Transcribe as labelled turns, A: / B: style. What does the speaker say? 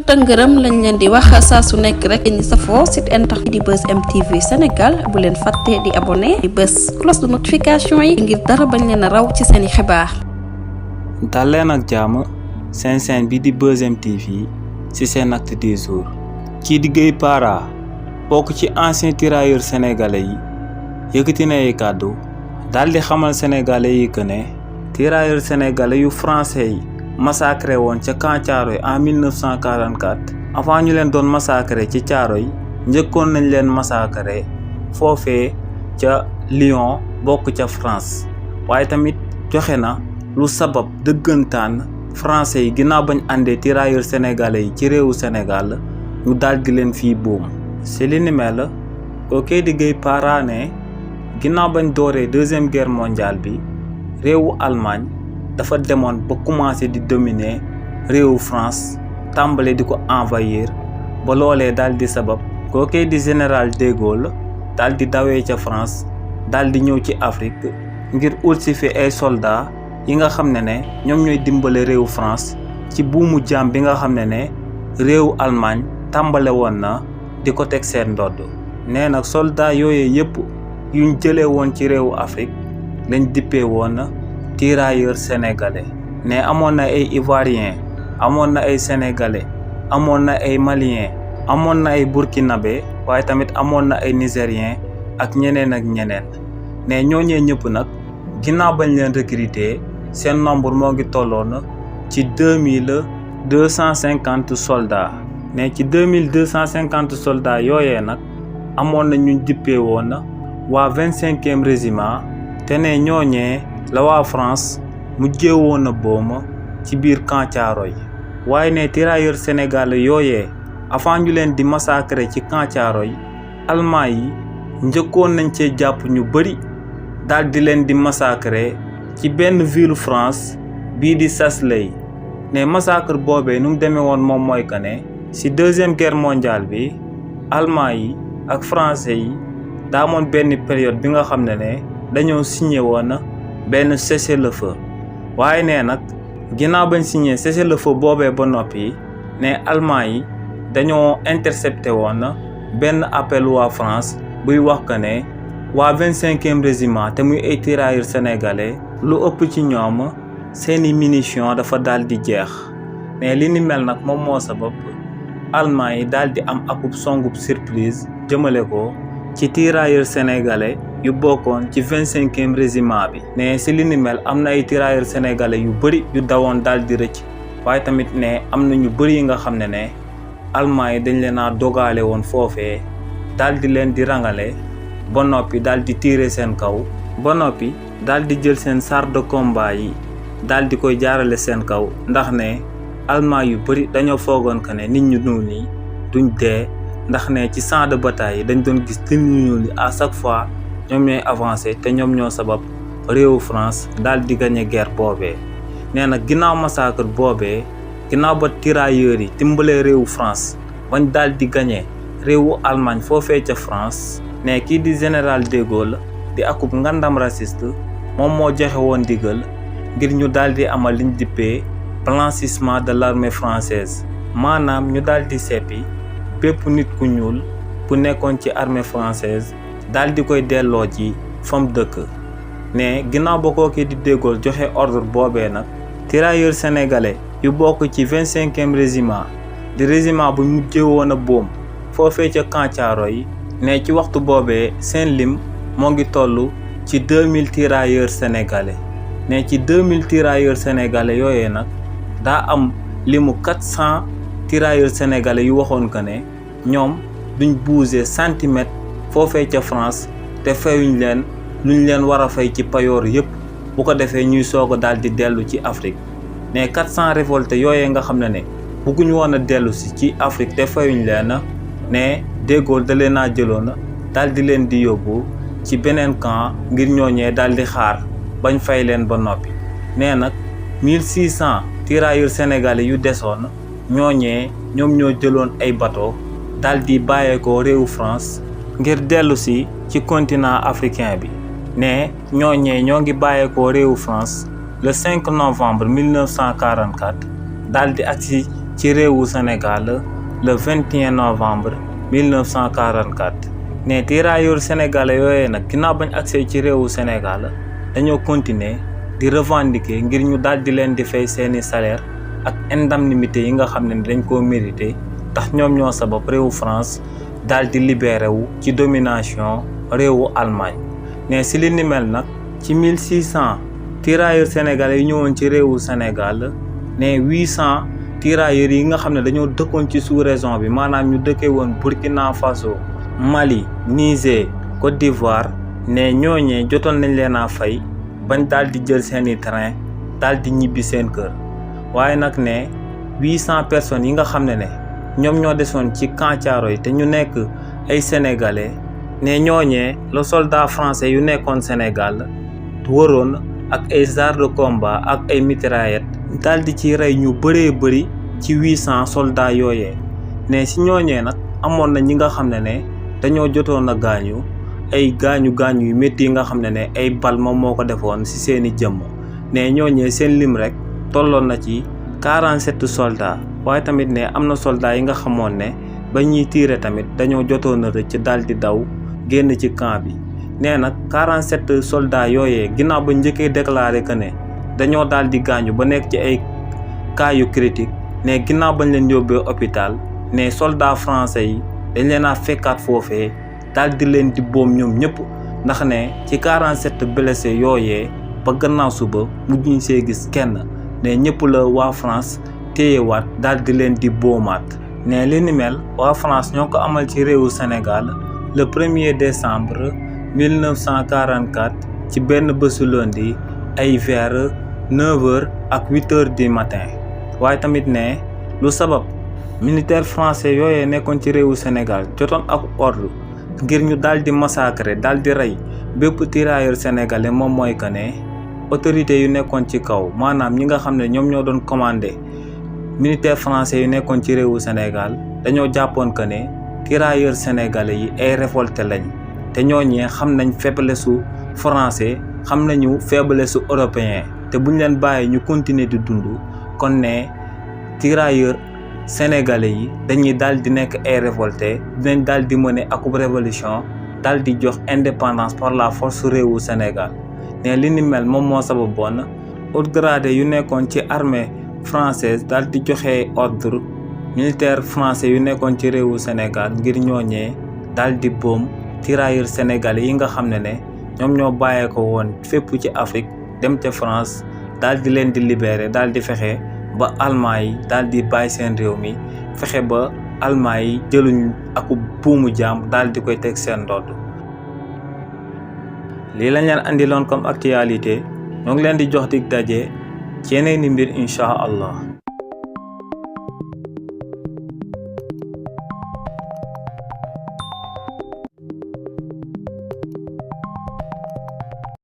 A: tëngërëm lañ leen di wax saa su nekk rek ñi safoo site internet di Buzz M TV Sénégal bu leen fàtte di abonné di bës cloche de notification yi ngir dara bañ leen a raw ci seeni xibaar.
B: dal leen ak jàmm seen bi di Buzz M TV ci seen acte du jour. kii di Gueye Para bokk ci ancien tirailleur sénégalais yi yëkkati na ay kàddu daal di xamal sénégalais yi que ne tirailleur sénégalais yu français yi massacré woon ca camp Thiaroye en 1944 avant ñu leen doon massacré ci Thiaroye njëkkoon nañ leen massacré foofee ca Lyon bokk ca France waaye tamit joxe na lu sabab dëggantaan français yi ginnaaw bañ àndee tirailleurs sénégalais yi ci réewu Sénégal ñu daldi leen fii boom si li ni mel kookee di Gueye Para ne ginnaaw bañ dooree deuxième guerre mondiale bi réewu Allemagne dafa demoon ba commencé di dominer réewu France tàmbale di ko envahir ba loolee daal di sabab kookee di général de Gaulle daal di dawee ca France daal di ñëw ci Afrique ngir ut si fi ay soldats yi nga xam ne ñoom ñooy dimbale réewu France ci buumu jaam bi nga xam ne réewu Allemagne tàmbale woon na di ko teg seen ndodd nee nag soldats yooyu yëpp yuñ jëlee woon ci réewu Afrique lañ dippee woon tirailleurs sénégalais ne amoon na ay ivoiriens amoon na ay sénégalais amoon na ay maliens amoon na ay burkinabé waaye tamit amoon na ay nigériens ak ñeneen ne ñooñee ñëpp nag ginnaaw bañ leen recruter seen nombre moo ngi tolloon ci 2250 soldats ne ci 2250 soldats yooyee nag amoon na ñu dippee woon waa 25e régiment te ne ñooñee la waa France mujjee woon na booma ci biir camp Thiaroye waaye ne tirailleurs sénégalais yooyee avant ñu leen di massacrer ci camp Thiaroye allemand yi njëkkoon nañ cee jàpp ñu bari daal di leen di massacrer ci benn ville France bii di Sasley ne massacre boobee nu mu demee woon moom mooy que ne ci deuxième guerre mondiale bi allemand yi ak français yi daa amoon benn période bi nga xam ne dañoo signé woon benn cessez-le-feu waaye nee nag ginnaaw bañ signé cessez-le-feu boobee ba noppi ne allemand yi dañoo intercepté woon benn appel waa France buy wax que ne waa 25e régiment te muy ay tirailleurs sénégalais lu ëpp ci ñoom seeni munitions dafa daal di jeex mais li ni mel nag moom moo sabab allemand yi daal di am akub songub surprise jëmale ko ci tirailleurs sénégalais yu bokkoon ci 25e régiment bi ne si li ni mel am na ay tirailleurs sénégalais yu bëri yu dawoon daal di rëcc waaye tamit ne am na ñu bëri yi nga xam ne allemand yi dañ leen a dogaale woon foofee daal di leen di rangale ba noppi daal di tirer seen kaw ba noppi daal di jël seen chars de combat yi daal di koy jaarale seen kaw ndax ne allemand yu bëri dañoo foogoon que ne nit ñu ñuul ñi duñ dee ndax ne ci champ de bataille yi dañ doon gis nit ñu ñuul ñi à chaque fois ñoom ñooy avancé te ñoom ñoo sabab réewu France daal di gagné guerre boobee nee na ginnaaw massacre boobee ginnaaw ba tirailleurs yi dimbalee réewu France bañ daal di gagné réewu Allemagne foofee ca France ne kii di général de Gaulle di akub ngandam raciste moom moo joxe woon ndigal ngir ñu daal di amal liñ dippee blanchissement de l'armée française maanaam ñu daal di seppi bépp nit ku ñuul bu nekkoon ci armée française daal di koy delloo ci fam dëkk ne ginnaaw ba kookee di de Gaulle joxe ordre boobee nag tirailleurs sénégalais yu bokk ci 25e régiment di régiment bu mujjee woon a boom foofee ca camp Thiaroye ne ci waxtu boobee seen lim moo ngi toll ci 2000 tirailleurs sénégalais ne ci 2000 tirailleurs sénégalais yooyee nag daa am limu 400 tirailleurs sénégalais yu waxoon que ne ñoom duñ bouger centimètre foofee ca France te fayuñ leen luñ leen war a fay ci payoor yëpp bu ko defee ñuy soog a daal di dellu ci Afrique ne 400 révoltés yooyee nga xam ne bëgguñu woon a dellu si ci Afrique te fayuñ leen ne de Gaulle da leen a jëloon daal di leen di yóbbu ci beneen camp ngir ñooñee daal di xaar bañ fay leen ba noppi nee nag 1600 tirailleurs sénégalais yu desoon ñooñee ñoom ñoo jëloon ay bateau daal di bàyyeekoo réewu France ngir dellu si ci continent africain bi ne ñooñee ñoo ngi bàyyeekoo réewu France le 5 novembre 1944 daal di agsi ci réewu Sénégal le 21 novembre 1944 ne tirailleurs sénégalais yooyee nag ginnaaw bañ accès ci réewu Sénégal dañoo continuer di revendiquer ngir ñu daal di leen di fay seeni salaire ak indemnité yi nga xam ne dañ koo mérité tax ñoom ñoo sabab réewu France daal di libéré wu ci domination réewu Allemagne ne si li ni mel nag ci 1600 tirailleurs sénégalais yi ñëwoon ci réewu Sénégal ne 800 tirailleurs yi nga xam ne dañoo dëkkoon ci sous-région bi maanaam ñu dëkkee woon Burkina Faso Mali Niger Côte d'Ivoire ne ñooñee jotoon nañ leen a fay bañ daal di jël seeni train daal di ñibbi seen kër waaye nag ne 800 personnes yi nga xam ne ñoom ñoo desoon ci camp Thiaroye te ñu nekk ay sénégalais ne ñooñee le soldat français yu nekkoon Sénégal waroon ak ay chars de combat ak ay mitraillettes daal di ci rey ñu bëree bëri ci 800 soldats yooyee ne si ñooñee nag amoon na ñi nga xam ne dañoo jotoon a gaañu ay gaañu yu métti yi nga xam ne ay bal moom moo ko defoon si seeni jëmm ne ñooñee seen lim rek tolloon na ci 47 soldats waaye tamit ne am na soldats yi nga xamoon ne ba ñuy tiire tamit dañoo jotoon a rëcc daal di daw génn ci camp bi nee nag 47 soldats yooyee ginnaaw ba njëkkee déclaré que ne dañoo daal di gaañu ba nekk ci ay cas yu critique ne ginnaaw bañ leen yóbbee hôpital ne soldats français yi dañ leen a fekkaat foofee daal di leen di boom ñoom ñëpp ndax ne ci 47 blessés yooyee ba gannaaw suba mujjuñ see gis kenn ne ñëpp la waa France téyewaat daal di leen di boomaat ne li ni mel waa France ñoo ko amal ci réewu Sénégal le 1er décembre 1944 ci benn bésu lundi ay vers 9h ak 8h du matin waaye tamit ne lu sabab militaire français yooyee nekkoon ci réewu Sénégal jotoon ak ordre ngir ñu daal di massacrer daal di rey bépp tirailleur sénégalais moom mooy que ne autorités yu nekkoon ci kaw maanaam ñi nga xam ne ñoom ñoo doon commandé militaire français yu nekkoon ci réewu Sénégal dañoo jàppoon que ne tirailleurs sénégalais yi ay révolté lañ te ñooñee xam nañ faiblesse su français xam nañu faiblesse su européen te buñ leen bàyyi ñu continuer di dund kon ne tirailleurs sénégalais yi dañuy daal di nekk ay révolté dinañ daal di mener akub révolution daal di jox indépendance par la force réewu Sénégal ne li ni mel moom moo sababoon haut gradé yu nekkoon ci armée française daal di joxe ordre militaire français yu nekkoon ci réewu Sénégal ngir ñooñee daal di boom tirailleurs sénégalais yi nga xam ne ñoom ñoo bàyyee ko woon fépp ci Afrique dem ca France daal di leen di libérer daal di fexe ba Allemand yi daal di bàyyi seen réew mi fexe ba Allemand yi jëluñ ak buumu jaam daal di koy teg seen ndodd lii lañ leen andiloon comme actualité ñoo ngi leen di jox dig daje ci yeneen i mbir incha allah